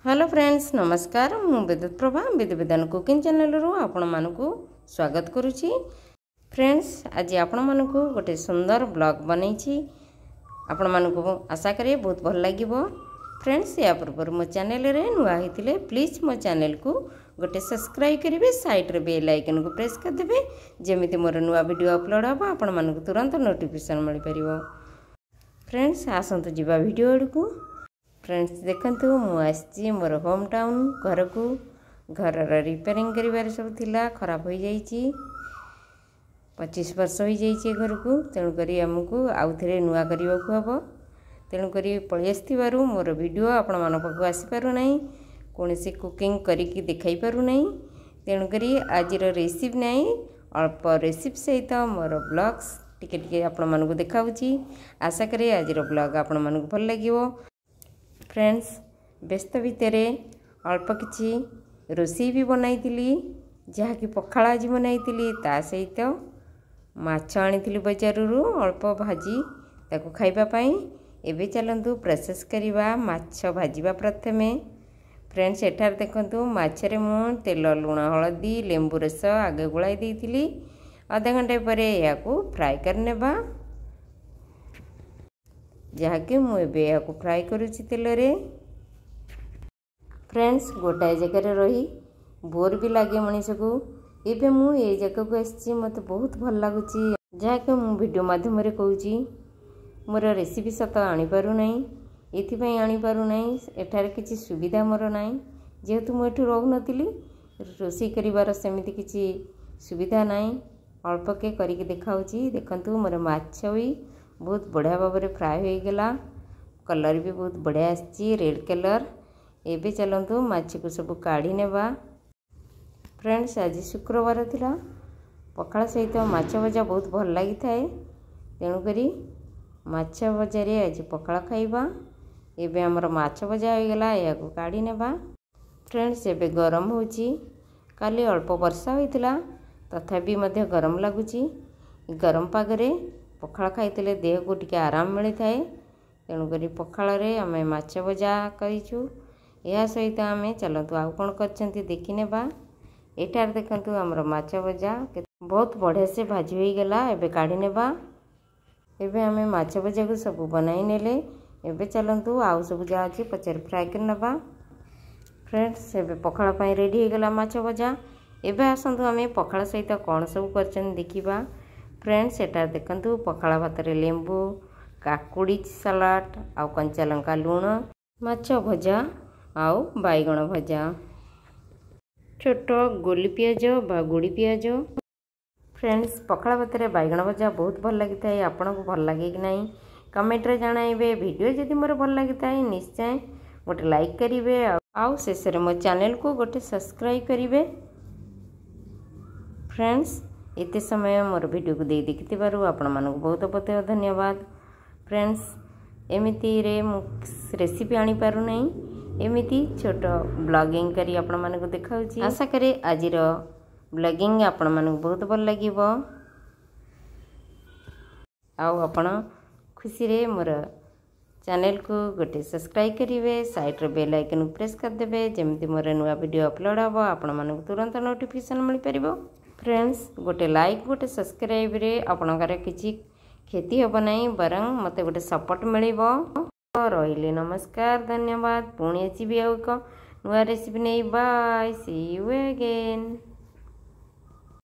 Hello friends, ନମସ୍କାର। ମୁଁ ବିଦ୍ୟୁତ ପ୍ରଭା, ବିଧି କୁକିଂ ଚ୍ୟାନେଲରୁ ଆପଣମାନଙ୍କୁ ସ୍ୱାଗତ କରୁଛି। ଫ୍ରେଣ୍ଡସ୍, ଆଜି ଆପଣମାନଙ୍କୁ ଗୋଟେ ସୁନ୍ଦର ବ୍ଲଗ୍ ବନେଇଛି। ଆପଣମାନଙ୍କୁ ଆଶା କରେ ବହୁତ ଭଲ ଲାଗିବ। ଫ୍ରେଣ୍ଡସ୍, ୟା ପୂର୍ବରୁ ମୋ ଚ୍ୟାନେଲରେ ନୂଆ ହେଇଥିଲେ ପ୍ଲିଜ୍ ମୋ ଚ୍ୟାନେଲକୁ ଗୋଟେ ସବସ୍କ୍ରାଇବ୍ କରିବେ, ସାଇଡ଼୍ରେ ବେଲ୍ ଆଇକନ୍କୁ ପ୍ରେସ୍ କରିଦେବେ, ଯେମିତି ମୋର ନୂଆ ଭିଡ଼ିଓ ଅପଲୋଡ଼ ହେବ ଆପଣମାନଙ୍କୁ ତୁରନ୍ତ ନୋଟିଫିକେସନ୍ ମିଳିପାରିବ। ଫ୍ରେଣ୍ଡସ୍, ଆସନ୍ତୁ ଯିବା ଭିଡ଼ିଓ ଆଡ଼କୁ। ଫ୍ରେଣ୍ଡସ୍, ଦେଖନ୍ତୁ, ମୁଁ ଆସିଛି ମୋର ହୋମ୍ ଟାଉନ୍ ଘରକୁ। ଘରର ରିପେୟାରିଂ କରିବାରେ ସବୁ ଥିଲା, ଖରାପ ହୋଇଯାଇଛି। 25 ବର୍ଷ ହୋଇଯାଇଛି ଏ ଘରକୁ, ତେଣୁକରି ଆମକୁ ଆଉଥରେ ନୂଆ କରିବାକୁ ହେବ। ତେଣୁକରି ପଳେଇ ଆସିଥିବାରୁ ମୋର ଭିଡ଼ିଓ ଆପଣମାନଙ୍କ ପାଖକୁ ଆସିପାରୁନାହିଁ, କୌଣସି କୁକିଂ କରିକି ଦେଖାଇ ପାରୁନାହିଁ। ତେଣୁକରି ଆଜିର ରେସିପି ନାହିଁ, ଅଳ୍ପ ରେସିପି ସହିତ ମୋର ବ୍ଲଗ୍ସ ଟିକେ ଟିକେ ଆପଣମାନଙ୍କୁ ଦେଖାଉଛି। ଆଶା କରେ ଆଜିର ବ୍ଲଗ୍ ଆପଣମାନଙ୍କୁ ଭଲ ଲାଗିବ। ଫ୍ରେଣ୍ଡସ୍, ବ୍ୟସ୍ତ ଭିତରେ ଅଳ୍ପ କିଛି ରୋଷେଇ ବି ବନାଇଥିଲି, ଯାହାକି ପଖାଳ ଆଜି ବନାଇଥିଲି। ତା ସହିତ ମାଛ ଆଣିଥିଲି ବଜାରରୁ, ଅଳ୍ପ ଭାଜି ତାକୁ ଖାଇବା ପାଇଁ। ଏବେ ଚାଲନ୍ତୁ ପ୍ରୋସେସ୍ କରିବା ମାଛ ଭାଜିବା ପ୍ରଥମେ। ଫ୍ରେଣ୍ଡସ୍, ଏଠାରେ ଦେଖନ୍ତୁ, ମାଛରେ ମୁଁ ତେଲ, ଲୁଣ, ହଳଦୀ, ଲେମ୍ବୁ ରସ ଆଗେ ଗୋଳାଇ ଦେଇଥିଲି। ଅଧା ଘଣ୍ଟା ପରେ ଏହାକୁ ଫ୍ରାଏ କରିନେବା, ଯାହାକି ମୁଁ ଏବେ ଏହାକୁ ଫ୍ରାଏ କରୁଛି ତେଲରେ। ଫ୍ରେଣ୍ଡସ୍, ଗୋଟାଏ ଜାଗାରେ ରହି ବୋର୍ ବି ଲାଗେ ମଣିଷକୁ। ଏବେ ମୁଁ ଏଇ ଜାଗାକୁ ଆସିଛି, ମୋତେ ବହୁତ ଭଲ ଲାଗୁଛି, ଯାହାକି ମୁଁ ଭିଡ଼ିଓ ମାଧ୍ୟମରେ କହୁଛି। ମୋର ରେସିପି ସତ ଆଣିପାରୁନାହିଁ, ଏଥିପାଇଁ ଆଣିପାରୁନାହିଁ, ଏଠାରେ କିଛି ସୁବିଧା ମୋର ନାହିଁ। ଯେହେତୁ ମୁଁ ଏଠୁ ରହୁନଥିଲି, ରୋଷେଇ କରିବାର ସେମିତି କିଛି ସୁବିଧା ନାହିଁ। ଅଳ୍ପକେ କରିକି ଦେଖାଉଛି। ଦେଖନ୍ତୁ, ମୋର ମାଛ ବି ବହୁତ ବଢ଼ିଆ ଭାବରେ ଫ୍ରାଏ ହୋଇଗଲା, କଲର୍ ବି ବହୁତ ବଢ଼ିଆ ଆସିଛି, ରେଡ଼୍ କଲର୍। ଏବେ ଚାଲନ୍ତୁ ମାଛକୁ ସବୁ କାଢ଼ି ନେବା। ଫ୍ରେଣ୍ଡସ୍, ଆଜି ଶୁକ୍ରବାର ଥିଲା। ପଖାଳ ସହିତ ମାଛ ଭଜା ବହୁତ ଭଲ ଲାଗିଥାଏ, ତେଣୁକରି ମାଛ ଭଜାରେ ଆଜି ପଖାଳ ଖାଇବା। ଏବେ ଆମର ମାଛ ଭଜା ହୋଇଗଲା, ଏହାକୁ କାଢ଼ି ନେବା। ଫ୍ରେଣ୍ଡସ୍, ଏବେ ଗରମ ହେଉଛି। କାଲି ଅଳ୍ପ ବର୍ଷା ହୋଇଥିଲା, ତଥାପି ମଧ୍ୟ ଗରମ ଲାଗୁଛି। ଗରମ ପାଗରେ ପଖାଳ ଖାଇଥିଲେ ଦେହକୁ ଟିକେ ଆରାମ ମିଳିଥାଏ। ତେଣୁକରି ପଖାଳରେ ଆମେ ମାଛ ଭଜା କରିଛୁ। ଏହା ସହିତ ଆମେ ଚାଲନ୍ତୁ ଆଉ କ'ଣ କରିଛନ୍ତି ଦେଖିନେବା। ଏଠାରେ ଦେଖନ୍ତୁ, ଆମର ମାଛ ଭଜା ବହୁତ ବଢ଼ିଆ ସେ ଭାଜି ହୋଇଗଲା, ଏବେ କାଢ଼ି ନେବା। ଏବେ ଆମେ ମାଛ ଭଜାକୁ ସବୁ ବନାଇ ନେଲେ। ଏବେ ଚାଲନ୍ତୁ ଆଉ ସବୁ ଯାହା ଅଛି ପଛରେ ଫ୍ରାଏ କରି ନେବା। ଫ୍ରେଣ୍ଡସ୍, ଏବେ ପଖାଳ ପାଇଁ ରେଡ଼ି ହୋଇଗଲା ମାଛ ଭଜା। ଏବେ ଆସନ୍ତୁ ଆମେ ପଖାଳ ସହିତ କ'ଣ ସବୁ କରିଛନ୍ତି ଦେଖିବା। ଫ୍ରେଣ୍ଡସ୍, ଏଠାରେ ଦେଖନ୍ତୁ, ପଖାଳ ଭାତରେ ଲେମ୍ବୁ, କାକୁଡ଼ି ସାଲାଡ଼ ଆଉ କଞ୍ଚା ଲଙ୍କା ଲୁଣ, ମାଛ ଭଜା ଆଉ ବାଇଗଣ ଭଜା, ଛୋଟ ଗୋଲି ପିଆଜ ବା ଗୋଡ଼ି ପିଆଜ। ଫ୍ରେଣ୍ଡସ୍, ପଖାଳ ଭାତରେ ବାଇଗଣ ଭଜା ବହୁତ ଭଲ ଲାଗିଥାଏ। ଆପଣଙ୍କୁ ଭଲ ଲାଗେ କି ନାହିଁ କମେଣ୍ଟରେ ଜଣାଇବେ। ଭିଡ଼ିଓ ଯଦି ମୋର ଭଲ ଲାଗିଥାଏ, ନିଶ୍ଚୟ ଗୋଟେ ଲାଇକ୍ କରିବେ ଆଉ ଶେଷରେ ମୋ ଚ୍ୟାନେଲକୁ ଗୋଟେ ସବସ୍କ୍ରାଇବ୍ କରିବେ। ଫ୍ରେଣ୍ଡସ୍, ଏତେ ସମୟ ମୋର ଭିଡ଼ିଓକୁ ଦେଇ ଦେଖିଥିବାରୁ ଆପଣମାନଙ୍କୁ ବହୁତ ବହୁତ ଧନ୍ୟବାଦ। ଫ୍ରେଣ୍ଡସ୍, ଏମିତିରେ ମୁଁ ରେସିପି ଆଣିପାରୁନାହିଁ, ଏମିତି ଛୋଟ ବ୍ଲଗିଂ କରି ଆପଣମାନଙ୍କୁ ଦେଖାଉଛି। ଆଶା କରେ ଆଜିର ବ୍ଲଗିଂ ଆପଣମାନଙ୍କୁ ବହୁତ ଭଲ ଲାଗିବ ଆଉ ଆପଣ ଖୁସିରେ ମୋର ଚ୍ୟାନେଲକୁ ଗୋଟେ ସବସ୍କ୍ରାଇବ୍ କରିବେ, ସାଇଡ଼୍ର ବେଲ୍ ଆଇକନ୍କୁ ପ୍ରେସ୍ କରିଦେବେ, ଯେମିତି ମୋର ନୂଆ ଭିଡ଼ିଓ ଅପଲୋଡ଼ ହେବ ଆପଣମାନଙ୍କୁ ତୁରନ୍ତ ନୋଟିଫିକେସନ୍ ମିଳିପାରିବ। ଫ୍ରେଣ୍ଡସ୍, ଗୋଟେ ଲାଇକ୍, ଗୋଟେ ସବସ୍କ୍ରାଇବ୍ରେ ଆପଣଙ୍କର କିଛି କ୍ଷତି ହେବ ନାହିଁ, ବରଂ ମୋତେ ଗୋଟେ ସପୋର୍ଟ ମିଳିବ। ରହିଲି, ନମସ୍କାର, ଧନ୍ୟବାଦ। ପୁଣି ଆସିବି ଆଉ ଏକ ନୂଆ ରେସିପି ନେଇ। Bye, see you again.